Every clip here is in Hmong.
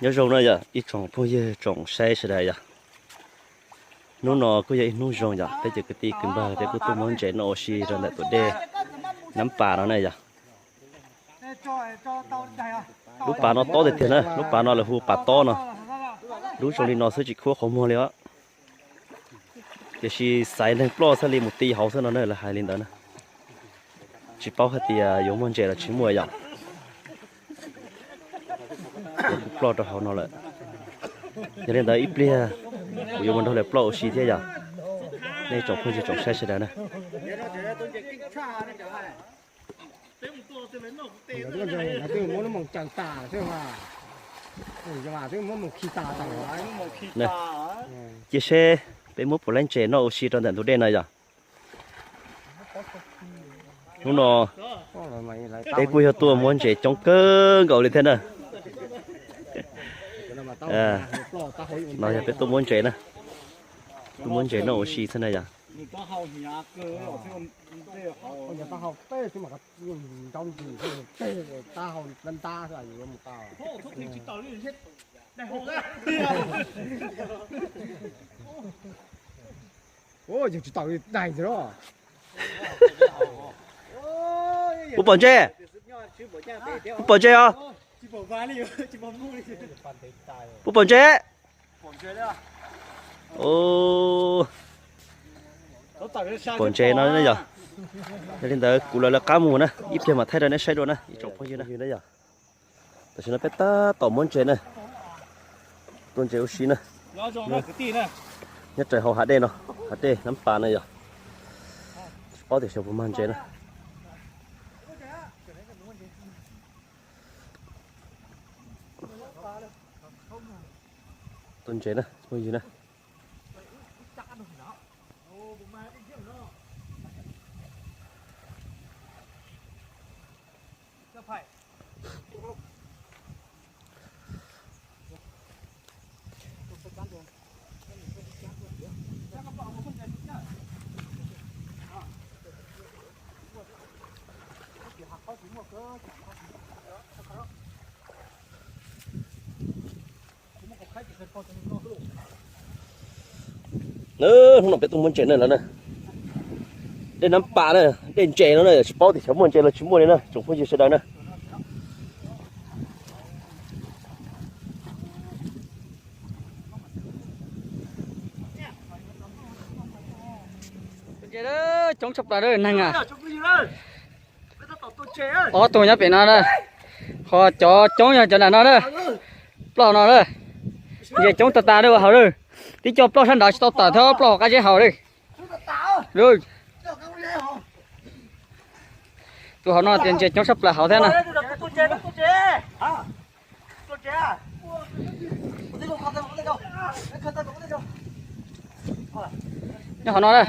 Nyob zoo na yom, ib tsoom phooj ywg tsoom saib sawv daws yom. Hnub no kuj yog ib hnub zoo yom, peb cov kwv tij kwv npawg peb kuj tuaj muab ntses noj ua si rau ntawm tus dej Nab Pas no na yom. Lub pas no tob tiag tiag na, lub pas no lawv hu pas tob no. Lub zoo li no xwb tsis khuab qhov muag li os. Tiam sis xaiv neeg ploj thiaj li mus ti hauv xwb no na, lawv hais li ntawd na. Tsis paub hais tias yuav muaj ntses los tsis muaj yom. Kuv ploj rau hauv no lawm. Yog li ntawd ib pliag kuv yuav mus nrog lawv ploj ua si thiab yom. Nej tsoom phooj ywg tsoom saib sawv daws na. Cia seb peb muab puas laib ntses noj ua si rau ntawm ntug dej no yom. Hnub no peb kuj yog tuaj muab ntses coob kawg nkaus li thiab na. No yog peb tuaj muab ntses na, tuaj muab ntses noj ua si xwb na yom. Puas pom ntses? Puas pom ntses os? Puas pom ntses? Pom ntses no yom. Yog li ntawd kuv lawv lawv qab mus na, ib pliag mam thaij rau nej saib dua na ib tsoom phooj ywg na. Tam sim no peb tab tom muab ntses na, tua ntses ua si na. Nyob raws hauv hav dej no, hav dej Nab Pas no yog, tsis paub tias xyov puas mag ntses na. Tua ntses na phooj ywg na. Hnub no peb tuaj muab ntses na lawm na. Dej Nab Pas na, dej ntses no na, tsis paub tias xyov muaj ntses los tsis muaj li na tsoom phooj ywg sawv daws na. Ntses coob tshaj plaws neeg a. Ob tug nyob pem no na, ho cov coob yog cov nram no na, ploj no na. Ntses coob tas tas ua hauv lawm, tib co ploj sab nraud tsis tau tawm thiab ploj hauv qab zeb hauv lawm. Tus hauv no tias ntses coob tshaj plaws hauv thiab na. Nyob hauv no na. Nyob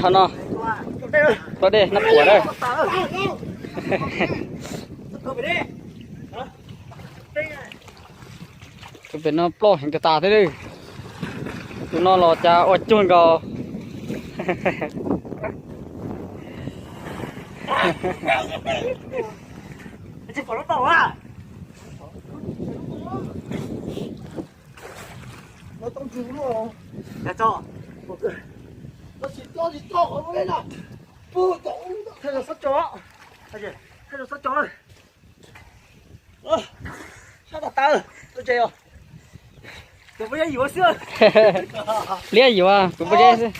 hauv no, tau dej nab puas na. Tus pem no ploj heev tas tas thiab. Tus no los cas ua cuag nkaus. Liab yuav, kuv pob zeb xwb.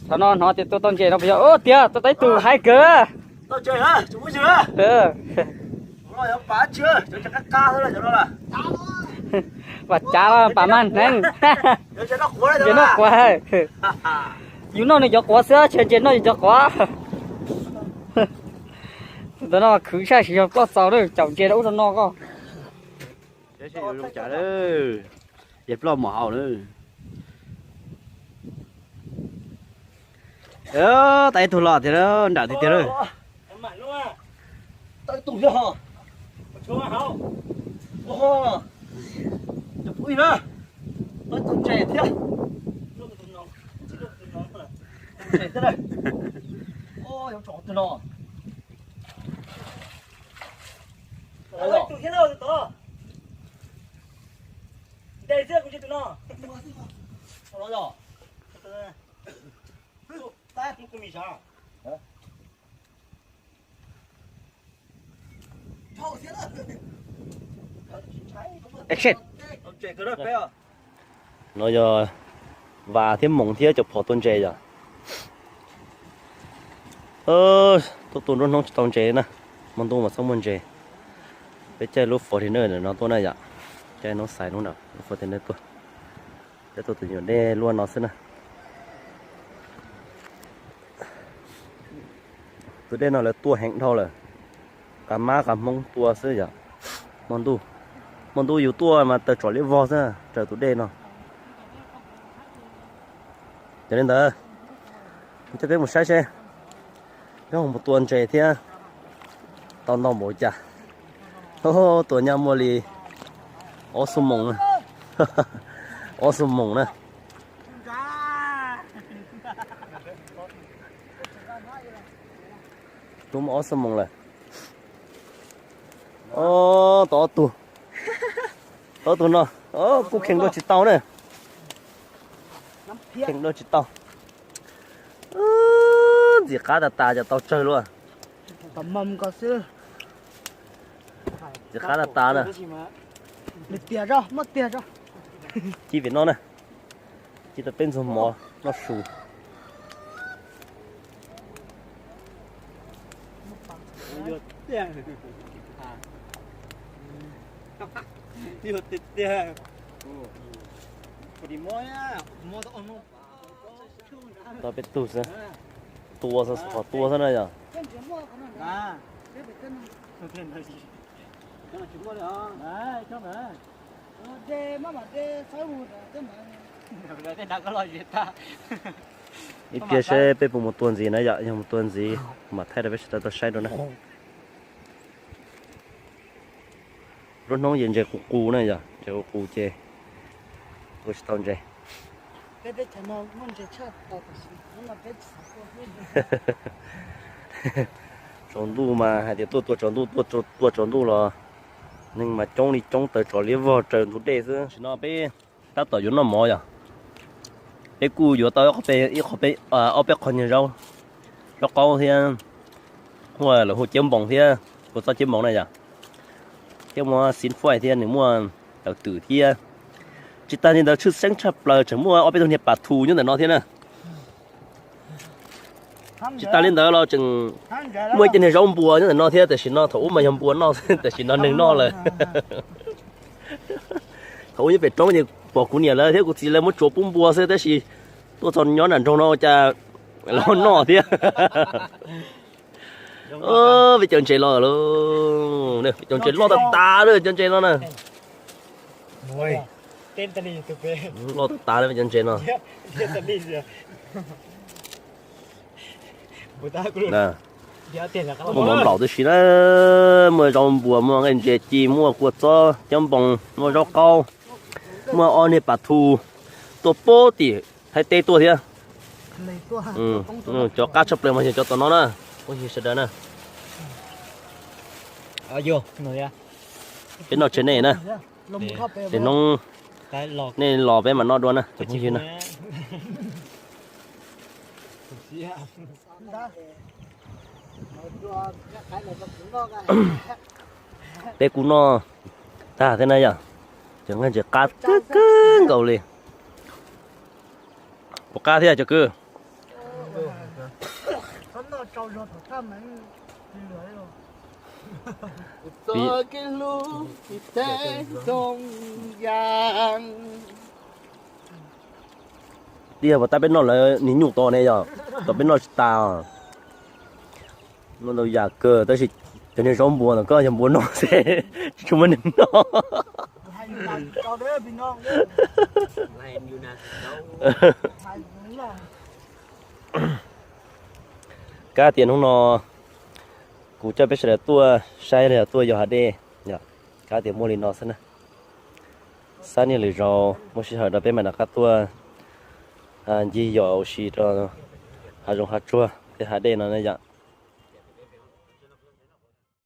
Thaum no hnov tias tua tau ntses no puas yog? Ub, tiag, tua tau ib tug haib kawg. Vam cav los pam mas hneev. Ntses noj quav. Yus noj nws cov quav xwb, tsis ntses noj yus cov quav. Ntawm no khwv tshaj siv zog ploj txaus na, caum ntses rau ub rau no koj. Yog ploj mom haus na. Tau ib tug los tiag, nram tiag tiag lawm. Tau ib tug thiab. Tau ib tug ntses thiab. Ntses thiab na. Yog tsom tus no. Tus thiab, tus tod. Ntses thiab, kuv tsis tus no. Tus no yog. Tus no. Tus no. Action. No yog Vas thiab Moos thiab cov phom tua ntses yom. Tuaj tua nruab hnub tsis tau ntses na, hmo ntuj mas txhob muaj ntses. Peb caij lub fortuner no tuaj na yom, caij no xaiv lub ntawm lub fortuner tuaj. Peb tua tus nyuam dej luaj no xwb na. Tus dej no lawv tuaj heev dhau lawm, qab mab qab hmoob tua xwb yom. Hmo ntuj, hmo ntuj yus tuaj mas taws tsom liab vog xwb raws tus dej no. Yog li ntawd, coj peb mus saib seb peb ho mus tua ntses thiab tau ntau npaum cas. Tua nyaj muaj li ob xuab moos, ob xuab moos na. Tua muaj ob xuab moos lawm. Tau ob tug, tau ob tug no, kuj kheej dua tsis tau na. Kheej dua tsis tau. Ntxim qab tas tas cov tau tsawg luaj. Ntxim qab tas tas na. Ci vim no na, ci tau peb ntxuag mov noj su. Tau peb tug xwb, tua xwb, qhov tua xwb na yom. Ib pliag seb peb puas mus tua ntxiv na yom, yog mus tua ntxiv mam thaij rau peb sawv daws tau saib dua na. Lub hnub yeej ntses qus qus na yom, ntses qus qus ces tua tsis tau ntses. Tsaus ntuj mas hais tias tuaj tua tsaus ntuj, tuaj tua tsaus ntuj los neeg mas coob li coob, taws tsom liab vog raws ntug dej xwb. Tam sim no peb tab tom yuav noj mov yom. Peb kuj yuav tau ib qho, ob peb qho nyuag zaub, zaub qaub thiab, lawv hu ciab npoos thiab, kua txob ciab npoos na yom. Thiab muaj xib faij thiab, nws muaj tawv twm thiab. Tsis tas li ntawd, tshwj xeeb tshaj plaws tseem muaj ob peb tug niag pas thu nyob ntawm no thiab na. Tsis tas li ntawd los tseem muaj ib co niag zaub npua nyob ntawm no thiab, tam sim no thaum ub mas yog npua noj, tam sim no neeg noj lawm. Thaum ub nyob pem roob ces pom kuv niam lawv thiab kuv txiv lawv muab tsuav pub npua xwb, tab sis tuaj txog nyob nram nroog no cas lawv noj thiab. Peb cov ntses los lawm, peb cov ntses loj tas tas lawm, cov ntses no na. Loj tas tas lawm peb cov ntses no. Muaj mov nplaum tib si na, muaj zaub npua, muaj nqaij ntses ci, muaj kua txob ciab npoos, muaj zaub qaub, muaj ob niag pas thu tuaj puag tim Thaib teb tuaj thiab. Cov qab tshaj plaws mas yog cov tom no na, phooj ywg sawv daws na. Peb noj tseg nej na, ces hnub nej los peb mam noj dua na cov phooj ywg na. Peb kuj noj tag thiab na yom, cov nqaij ntses qab kawg kawg nkaus li. Puas qab thiab cov kwv? Txhob noj tsau zog thaum thaj meev. Tiag, puas tab peb noj lawv nim nyuj tos ne yom, tos peb noj tsis tas. Noj ntau yam kawg tab sis cov niag zaub npua ntawm koj yog npua noj xwb, tsis tshua muaj neeg noj. Kav tias hnub no kuv coj peb sawv daws tuaj saib los yog tuaj yos hav dej, kav tias muaj li no xwb na. Xab niag lwm zaus muaj sij hawm rau peb mam rov qab tuaj ncig yos ua si rau hav zoov hav tsuag thiab hav dej no na yom.